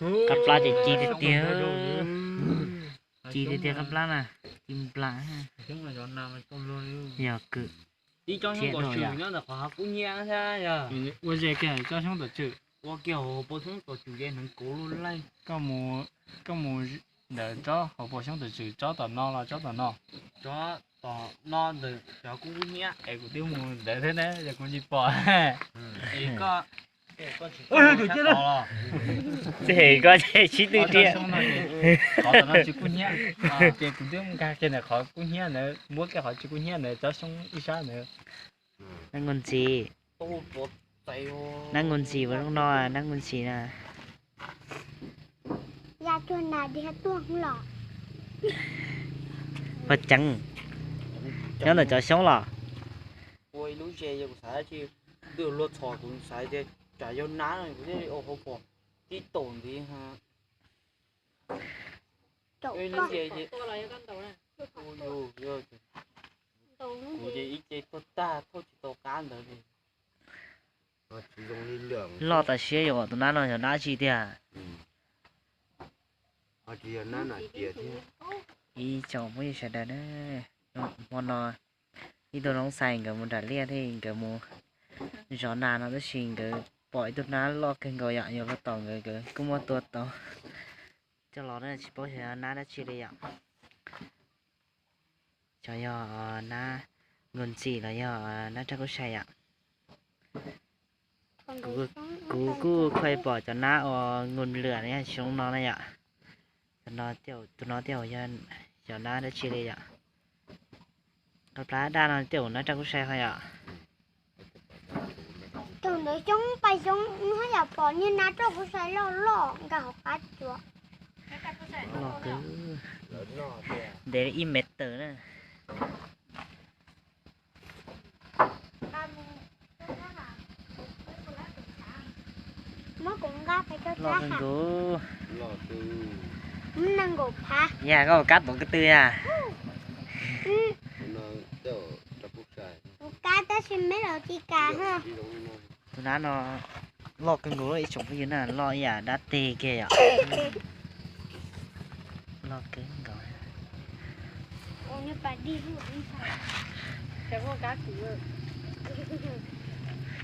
Qab plab ces ci tiag tiag. Ci tiag tiag qab plab na. Ci nplas. Yog kwm. Ib tsob xyoob tos tswm nyob ntawm qhov hav kub hnyiab thiab yog. Ua ze kiag tsob xyoob tos tswm. Ua kiag hauv paus xyoob tos tswm ces hneev kauv luaj laij. Koj mus ntawm tsob hauv paus xyoob tos tswm tsob tom no los tsob tom no? Tsob tom no ntawm cov kub kub hnyiab es kuv twb mus ntawd thiab na yog kuv tsis pom. Es koj Tsis hem koj ces sib twb tiag. Qhov tom no tsis kub hnyiab, ces kuv twb nkag kiag ntawm qhov kub hnyiab ntawd, muab kiag qhov tsis kub hnyiab ntawd tsob xyoob ib sab ntawd. Nab nkuj ntxhi. Nab nkuj ntxhi ua lub no, nab nkuj ntxhi na. Ya tuag nag diag tuag los. Pog ceev, nyob ntawm cov xyoob los. Ua ib lub ze yog kuv xav dab tsi, twb luag txhom kuv xav tias tsam yog nab no kuv thiaj li ua hauv paus tib taum ntxiv. Ua ib lub ze ces, kuv ces ib ce tuag tag thauj tsis tau qab ntawd li. Loj tas siab yom, tus nab no yog nab tsi tiag. Ib tsoom phooj ywg sawv daws na, hmo no ib tug Hmoob Xais nkawd mus nram liaj thiab nkawd mus zov nas no tab sis nkawd pom ib tug nab loj kawg nkaus yom, yog loj tom nkawd, nkawd kuj muab tua tau coj los na, tsis paub xyov nab dab tsi li yom. Xyov yog nab nkuj ntxhi los yog nab raj kub sai yom. Kuv kuj khuj pom cov nab uas nkuj lwam no xyoo no na yom. Tus no tej zaum yog cov nab dab tsi li yom. Qab plab daj no tej zaum nab raj kub sai ho yom. Tus ntawd xyoob pais xyoob haj yam pom niag nab raj kub sai loj loj nkag hauv qab tsuas. Loj kawg, ntev ib mev tawm na. Muab kuv nqa pais rau sab hav. Muab nees nkaum phav. Yog koj ua kab tuav ko tw yog? Kuv kab tab sis meb los tsis kam. Tus nab no loj kawg nkaus ib tsoom phooj ywg na, loj ib yam dab teg kiag yom. Loj kawg nkaus.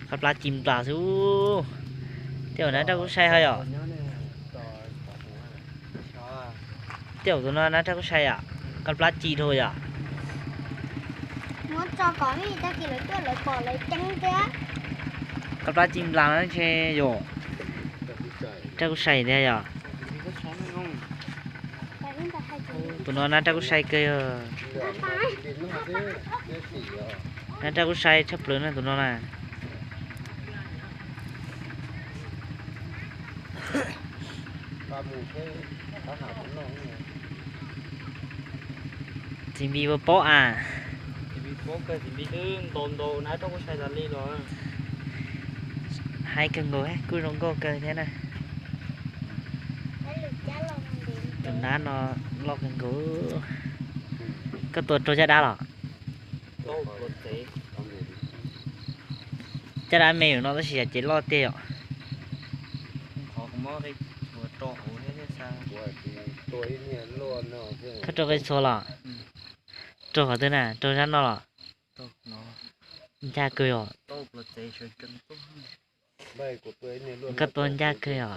Qab plab ci nplas xwb. Tej zaum nab raj kub sai ho yom. Tej zaum tus no nab raj kub sai yom. Qab plab ci dhau yom. Muab tso kom tag kis lawv tuaj lawv pom lawv ceeb thiab. Qab plab ci nplas no ntshe yom. Raj kub sai thiab yom. Tus no nab raj kub sai kawg yog. Nab raj kub sai tshaj plaws na tus no na. Txiv Npis puas paub as? Hais kawg nkaus kuj zoo nkauj kawg thiab na. Tus nab no loj kawg nkaus. Koj tua raug caj dab los? Caj dab me yom no tab sis yam cev loj tiag yom. Koj raug qe txhua los? Raug qhov twg na, raug sab no los? Ncaj kawg yom. Koj tua ncaj kawg yom.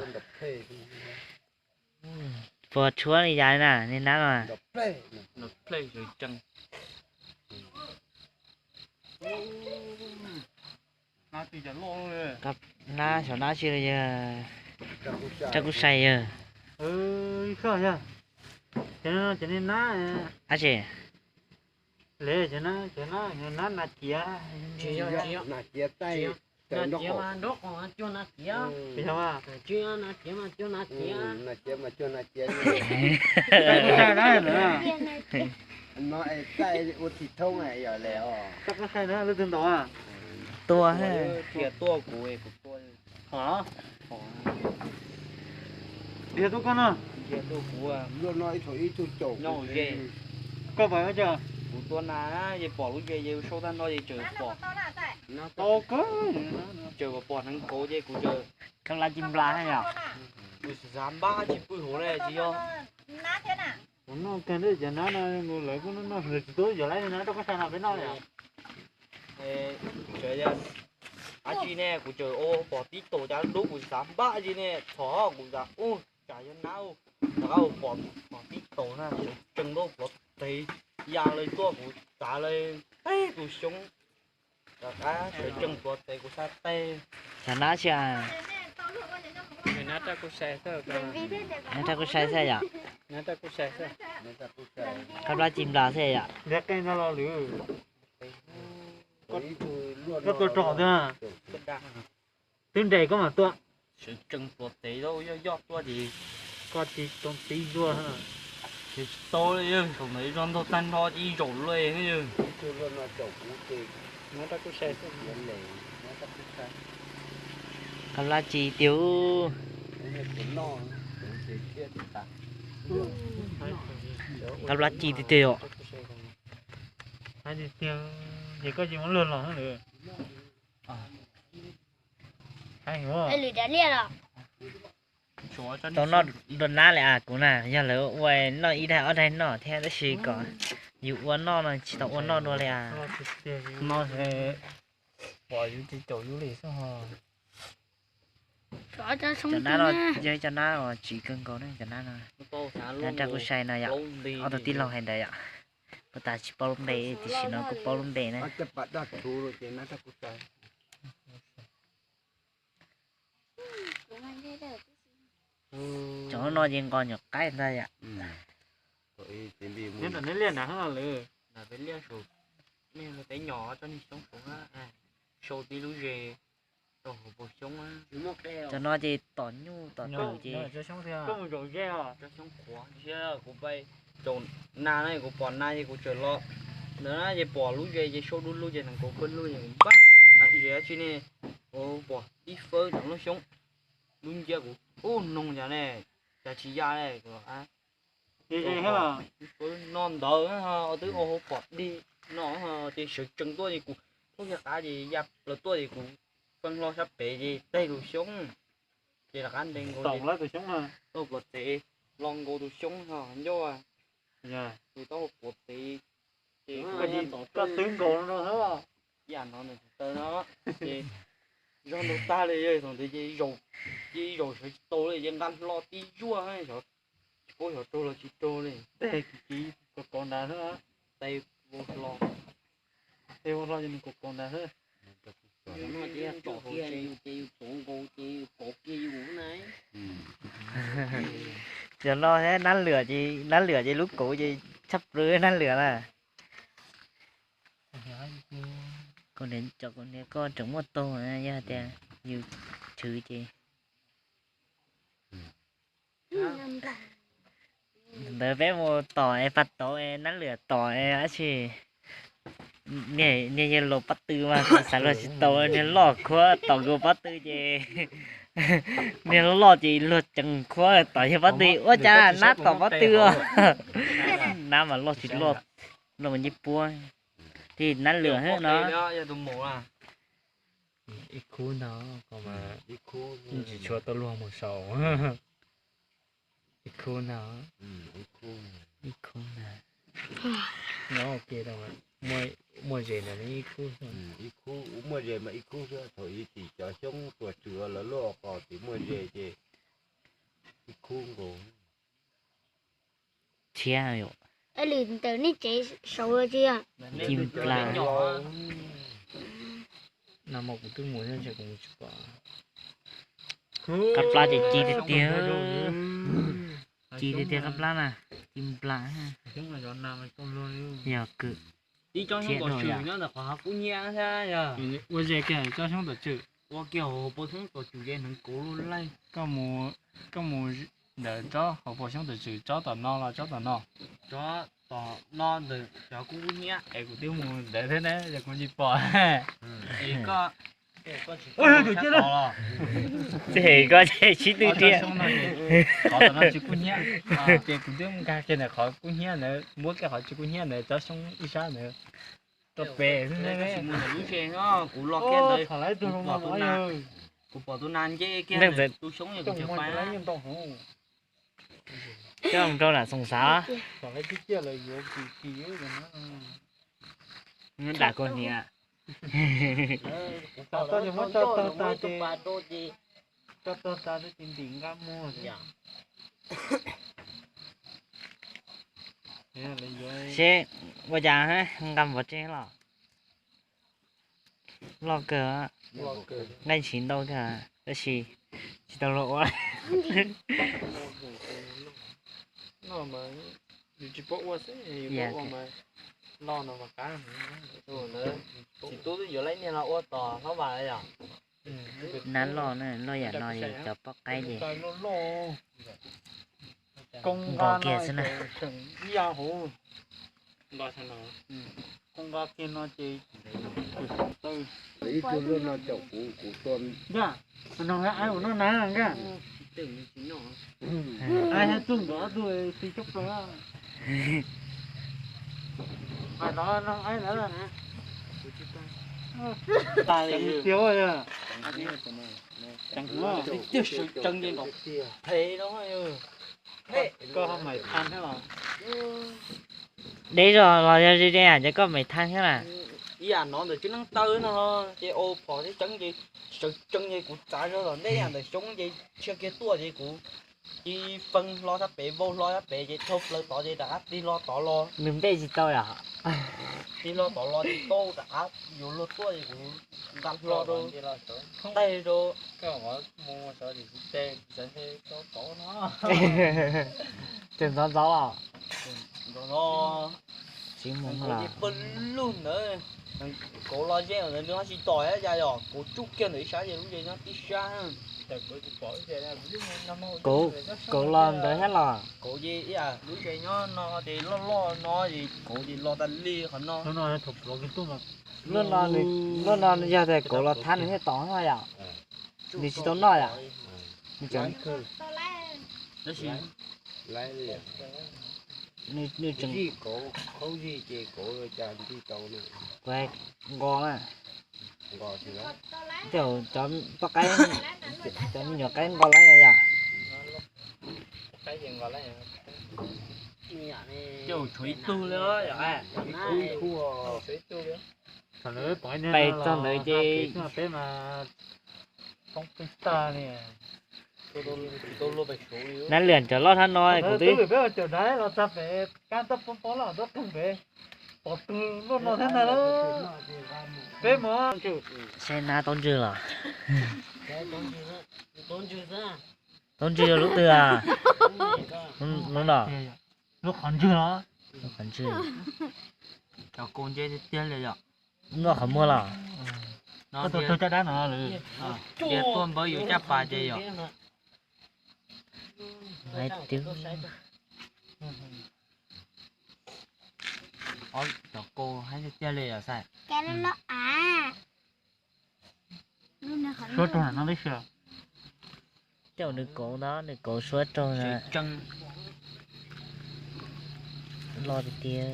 Puas tshuab li cas na niag nab no? Nab xyov nab tsi li yog. Raj kub sai yog. Ab tsi. Tua. Koj pom, kuv tua nas ces pom lub ze ces sau tag no ces tseem pom, tseem pom hneev kauv ces kuv tseem, kab plab ci nplas yom. xav npab tsis pw hauv ne tsis yog. Kuv noj kag nab cov nab no, lawv kuj noj noj hwv tsis tub yuav lawv nab rau koj sai no peb noj li. Ab tsi ne kuv tseem ua pom tib taus cas lub kuv xav npab tsi ne txhom kuv xav ub tsam yog nab ua rov qab ua pom tib taus na sawv tsees ntua pluav tes ya lawv tuaj kuv txav lawv teb tus xyoob rov qab sawv tsees pluav tes kuv xav teb. Xav nab tsi? Nab raj kuj sai xwb yom. Kab plab ci nplas xwb yom. Koj tuaj tso thiab. Twb nres koj mam tuaj. Sawv tsees pluav tes yoj yoj tuaj ces koj tsis tau tib zuaj. Tsis tau li, thaum ntawd zog ntaug tag nrho ces ib zaug luaj. Kab plab ci tiag. Kab plab ci tiag tiag os. Ces koj tsis muab luag los lawm. Tau noj dua nab li as kuv na, yog lawv ua noj ib daig ob daig noj thiab tab sis kom yus ua noj no tsis tau ua noj dua li as. No pom yus ces caum yus li xwb ho. Cov nab no yog ib cov nab uas tsiv kawg nkaus ne, cov nab no. Nab raj kuj sai no yom, ob tug tij laug hais ntawd yom. Puas tas tsis paub lub npe, tiam sis no kuj paub lub npe na. Cov no ces nqos nyuam qaib ntag yom. Neb liaj na, peb liaj saum, nej peb nyom tso niag xyoob saud, sau tib lub zes rau hauv paus xyoob. Cov no ces tom nyuj tom twm ces. Tso xyoob qhuav, kuv pais caum nas na, kuv pom nas ces kuv txawm los ntawd na, ces pom lub zes ces sau du lug ces nees kaum pawg lug ces kuv npaj zes dab tsi ne, kuv pom ib fawb ntawm lub xyoob, lub nciab kuv ub noog cas ne, cas tsis ya ne. Kuv los, ib fawb no ntawd twb ua hauv pom dej no, ces sawv tsees tuaj ces kuv thoob kiag qab ces ya plaws tuaj ces kuv feej hlo sab pem ces teg tus xyoob, ces rov qab ntes nkaus, tau pluav tsev, lo nkaus tus xyoob ho ncauj, ces tau pluav tsev, ces koj twb nkaus no, yam no nws taw no, ces zog ntau tag li, thaum ntawd ces zaum, ces zaum sawv tsis tau li, ces nqa hlo tib zuaj, tsis paub xyov raug los tsis raug li, teg kiv kiv kauv kauv nrad xwb, teg vau hlo, teg vau hlo ces nws kauv kauv nrad xwb. Ces yus tuav nkaus ces yus kauv kiag yus na. Cov no nab lwam ces, nab lwam ces lub kauv ces tshaj plaws nab lwam na. Cov kuv niam koj tseem muaj taug na, yog tias yus chwv ces. Ntawd peb mus tom es pas tauv es nab lwam tom es dab tsi, niag yawg laus pob tw mas xav luag tsis tau, niag loj khuab tom nkaus pob tw ces, niag loj ces luag ceev khuab tom yawg pob tw, ua cas nab tom pob tw os. Nab mas loj tsis loj, loj mas ncej puab, thiaj nab lwam xwb no. Ib khub ntag, ntsis tshua tau luag mus saum. Ib khub ntag, ib khub ntag. Nyob ua ke tau, muaj zes ntawm ib khub. Ib khub, muaj zes mas ib khub xwb, thaum ub tim cov xyoob tuam tswm lawv luaj qos tim muaj zes ces ib khub nkaus. Tshiab yom. Lwm ntawm nej tsev saud tsis yog? Ci nplas. Kuv twb mus tsis pom. Qab plab ces ci tiag tiag. Ci tiag tiag qab plab na. Ci nplas. Yog kawg. Tib tsob xyoob tuam tswm nyob ntawm qhov hav kub hnyiab thiab yog. Ua zes kiag tsob xyoob tuam tswm. Ua kiag hauv paus xyoob tuam tswm ces nees kauv lub laij. Koj mus ntawm tsob hauv paus xyoob tuam tswm, tsob tom no los tsob tom no? Tsob tom no ntawm cov kub hnyiab es kuv twb mus ntawd thiab ne, yog kuv tsis pom. Es koj, koj tsis pom los? Tsis, koj sib tw thiab. Qhov tom no tsis kub hnyiab, ces kuv twb nkag kiag ntawm qhov kub hnyiab ntawd, muab kiag qhov tsis kub hnyiab ntawd tsob xyoob ib sab ntawd rau pem xwb ne. Lub zes no kuv los kiag ntawd, kuv pom tus nas, Kuv pom tus nas nce kiag, tus xyoob kuv tsis pab. Coj mus rau nram Xoom Xav. Dam kuv hniav. Tau muab tso tog tas ces, tso tog tas ces ntim nqa muag. Seb ua cas nqa pov tseg los? Loj kawg, nqaij ntshis ntau kawg, tab sis tsis tau luag ua. Txiv tub twb yuav laib niag los ua tom hlob Vam yom. Nab loj na, loj yam no cov poj qaib ces nqos kiag xwb na. Ib yam hauv, nqos kiag no ces ib tug luaj no caum kuv, kuv tua. Yog, no aib ua no na nkaj. Aib thiab txuj nkawd ob tug tsis coob plaws. Mas no no aib lawm. Tas li tiag. Tiag sawv tsees li nrov phem no. Koj ho mais than thiab los? Deb zog los yog ze ze ces koj mais than thiab na. Ib yam no ntawm tsis neej taw no ces ua phom thiab tseeb ces sawv tsees ces kuv txav zog tom ntej, yam ntawm xyoob ces tshia kiag tuaj ces kuv tig feeb hlo sab pem, vau hlo sab pem ces dhau plaws tod ces rov qab tig hlo tod los. Nws npej tsis tau yom. Tig hlo tod los ces tau rov qab yuav luag tuaj ces kuv nqa hlo rau, nqaij rau. Tseem ntxov ntxov los? Ntxov ntxov. Tsis mus los? Pawg lug ntawd, kauv los ze ntawd nws ho tsis tom ib yam yom, kauv tsuj kiag ntawm ib sab ces lub ze nyob tib sab. Kauv, kauv los ntawd thiab los? Kauv ces ib yam lub ze nyob no ces loj loj no ces kauv ces los tas li qhov no. Luaj no, luaj no yog tias kauv los thab nws thiaj tom no yom? Nws tsis tau noj yom? Nws tseem, tab sis nws tseem, kuv nqos na. Tej zaum cov poj qaib, cov me nyuam qaib nqos lawm yom. Tej zaum tshuav ib tug li yom. Pais txog ntawd ces nab lwam cov loj thab no kuv twb, peb ua caum dab los txog pem kab toj poob poob los txog tug pem, pom tus luaj no thiab ntag. Peb mus saib nab taub ntswg los. Taub ntswg lub twg a? Lub no. Lub qhov ntswg los? Lub qhov ntswg. Cov kaus nce tiag tiag li yom. Noj qhov muag los? Tias tuaj npawb yus caj pas ces yom. Cov kaus haib tiag tiag li yom xav. Suab raug no li. Tej zaum nws kauv ntag, nws kauv suab raug na. Loj tiag tiag.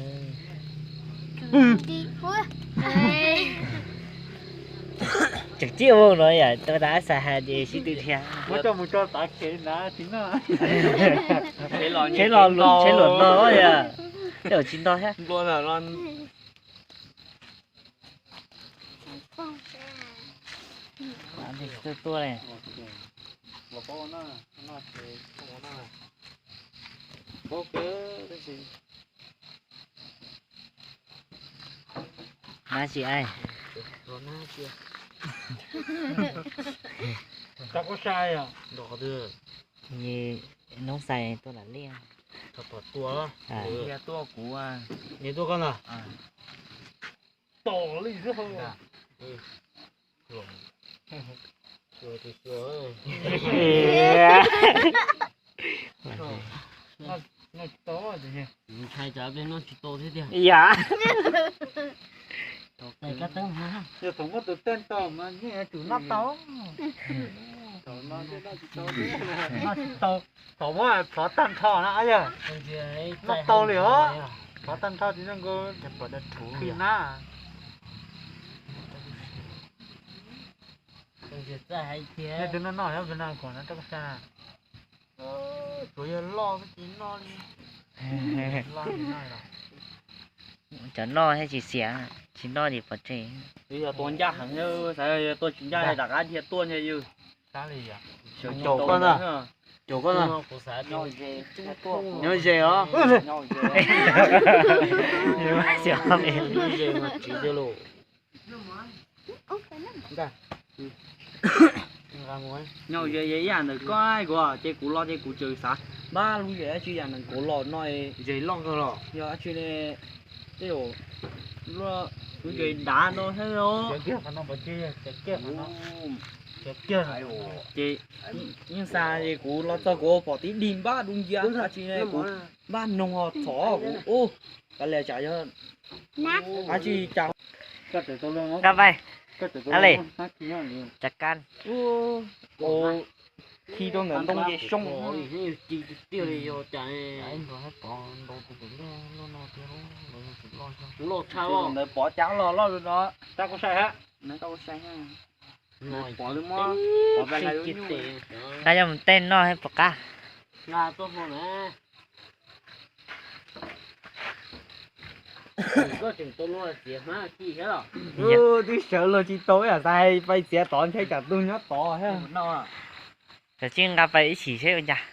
Tseem ciaj vau no yom, tau tas xav hais ces sib tw dhia. Muab coj mus tso tav kev na tsis noj. Tsheb los, tsheb luam no yom. Tej zaum tsis ntog thiab. Tuaj li. Nab tsis aim. Noob xais tuaj lam liaj. Tuaj kuv, nyias tuaj koj ntag. Ntshai tsam pliag noj tsis tau thiab tiag. Yam. Yog thaum muab tus tej tau mas yeej yuav tsum noj tau. Noj tsis tau, thaum muab plhov tag nrho na yog noj tau li os. Plhov tag nrho tsis zoo nkaus khi na. Yog txawj hais tias nej twb noj noj nyob Vietnam khoom no rau koj saib na. Tsuas yog loj koj tsis noj li. Loj tsis noj los. Cov noj thiaj tsis xiam, tsis noj ces pov tseg. Twb yog tua ncaj heev, xav yog tua tsis ncaj rov qab dhia tuaj ntshe yus. Caum koj na, caum koj na. Nyob ze os. Nyob ze mas tsis tiag lauj. Nyob ze ib yam ntawm koj kuv, ces kuv los ces kuv tseem xav npaj lub zem dab tsi yam ntawm kuv los no. Ze loj kawg los yog dab tsi ne? Tej zaum lub ze dav no thiab os. Ces yeej xav ces kuv los txog kuv pom tib dig npaj dub nciab dab tsi ne, kuv npaj noog ho txhov kuv ub. Kav liam tsam yog dab tsi cas. Nqa pais, a le, cas kab. Khi rau ntawm ntoo ces soo. Ntawd pov cas loj loj no. Tab kuv saib ha. Pov lub mob, pov pais lawv lub nyuj. Nqa coj mus tej noj thiab pom qab. Koj tseem tau luag txiav hmab khi thiab los? Twb sawv luag tsis tau ib yam xav hais pais txiav tod ntshe tsam tug nyob tod thiab. Kav tsij nqa pais ib chim seb ua cas.